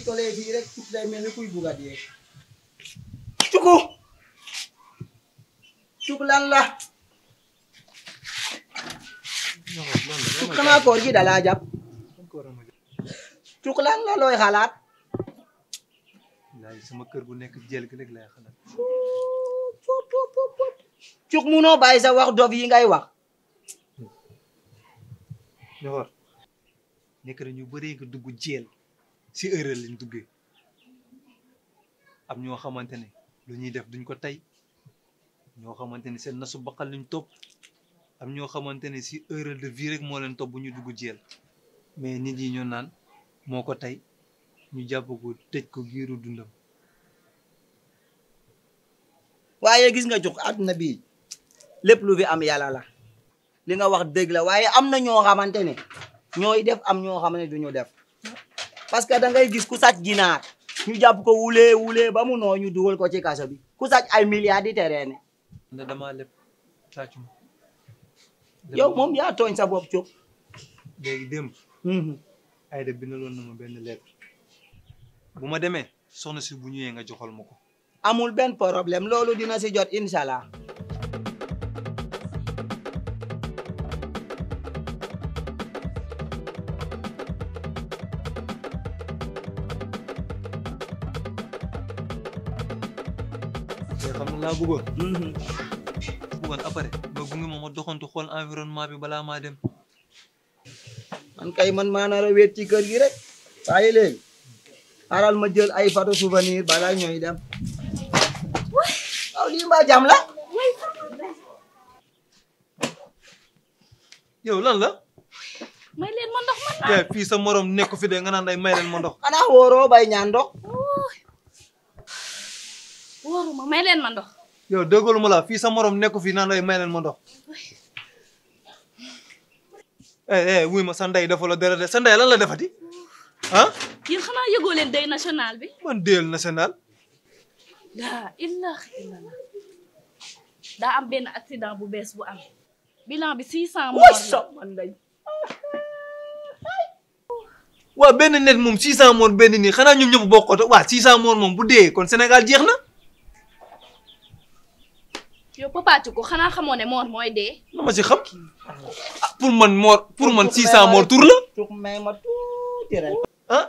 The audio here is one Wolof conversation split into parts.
tolee fii rek cuk day mel ni kuy bugg a dee cuku cuk lan la cuk xanaa koor gi dalaa jàpp cuk lan la looy xalaat sama kër gu nekk jël gi rek lay xalaat cuk munoo bàyyi sa wax dof yi ngay wax ñoxor nekk na ñu bëree nga dugg jeel si erreur lañ duggee am ñoo xamante ne lu ñuy def duñ ko tey ñoo xamante ne seen nasu baqal luñ topp am ñoo xamante ne si erreur de vie rek moo leen topp bu ñu dugg jeel mais nit yi ñoo naan moo ko tey ñu jàpp ko tëj ko giiru dundam waaye gis nga jox àdduna bi lépp lu fi am yàlla la li nga wax dëgg la waaye am na ñoo xamante ne ñooy def am ñoo xam ne duñu def parce que da ngay gis ku sàcc ginaar ñu jàpp ko wulee ba mu noo ñu dugal ko ci kaso bi ku sàcc ay milliards di tereene ne damaa lépp sàccu ma yow moom yaa tooñ sa bopp cog léegi démb ay de bindaloon na ma benn lettre bu ma demee soxna si bu ñëwee nga joxal ma ko amul benn problème loolu dina si jot inshallah xam nga laa bëggoon après nga gunge ma doxantu xool environnement bi balaa maa dem man kay man maa nar a wéet ci kër gi rek waaye léegi xaaral ma jël ay photo souvenir balaa ñooy dem waaw lii mbaa jàmm la yow lan la may leen ma ndox man la fii sa morom nekk fi de nga naan day may leen ma ndox xanaa wóoroo bay ñaan ndox wóoruma may leen ma ndox yow déggalu ma la fii sa morom nekk fi naan day may leen ma ndox wuy ma sa ndey dafa la dara de sa ndey lan la defati ah yéen xanaa yëgoo leen deuil national bi man deuil national laa ilaaha illallah daa am benn accident bu bees bu am bilan bi 600 morts la man day waa benn net moom 600 morts benn nii xanaa ñoom ñëpp bokkooto waa 600 morts moom bu dee kon Sénégal jeex na yow Papa ko xanaa xamoo ne mort mooy dee na ma si xam pour man 600 morts tur la cuk may ma tuuti rek ah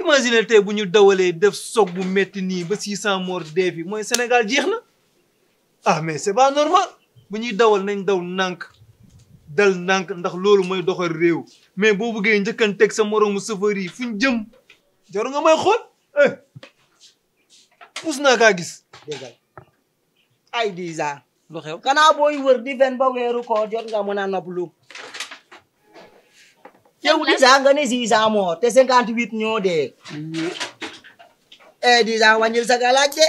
imagine tey bu ñu dawalee def soog bu metti nii ba 600 morts dee fi mooy Sénégal jeex na ah mais c'est pas normal bu ñuy dawal nañ daw nànk dal nànk ndax loolu mooy doxal réew mais boo bëggee njëkkanteeg sa moromu chauffeur yi fu ñu jëm jaru nga may xool mus naa kaa gis déggal ay 10 ans lu xew xanaa booy wër di fen ba weeru ko jot nga mën a noppalu yow 10 ans nga ne 600 morts te 58 ñoo dee 10 ans wàññil sa galaaj de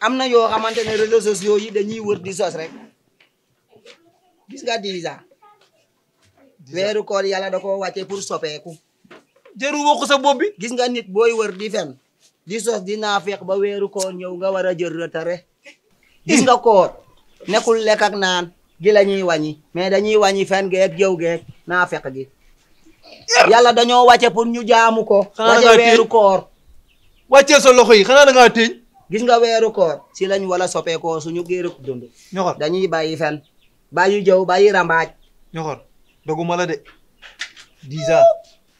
am na yoo xamante ne réseaux sociaux yi dañuy wër di sos rek gis nga 10 ans weeru koor yàlla da ko wàcce pour soppeeku jaru wokk sa bopp bi gis nga nit booy wër di fen di sos di naafeq ba weeru koor ñëw nga war a jël retrait gis nga koor nekkul lekk ak naan gi la ñuy wàññi mais dañuy wàññi fen geeg jëw geeg naafeq gi yàlla dañoo wàcce pour ñu jaamu ko wàcce weeru koor wàccee sa loxo yi xanaa da ngaa téeñ gis nga weeru koor si lañ wala soppeekoo suñu géeru dund ñoxor dañuy bàyyi fen bàyyi jëw bàyyi rambaaj ñoxor doguma la de 10 ans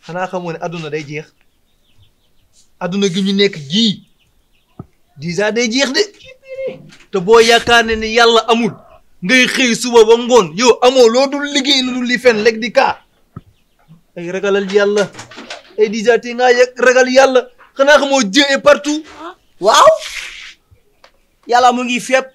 xanaa xamoo ne adduna day jeex adduna gi ñu nekk gii 10 ans day jeex de te boo yaakaar ne ni yàlla amul ngay xëy suba ba ngoon yow amoo loo dul liggéey lu dul li fen lekk di kaa ay ragalal yàlla ay 10 ans te ngaa yegg ragal yàlla xanaa xamoo Dieu est partout waaw yàlla mu ngi fépp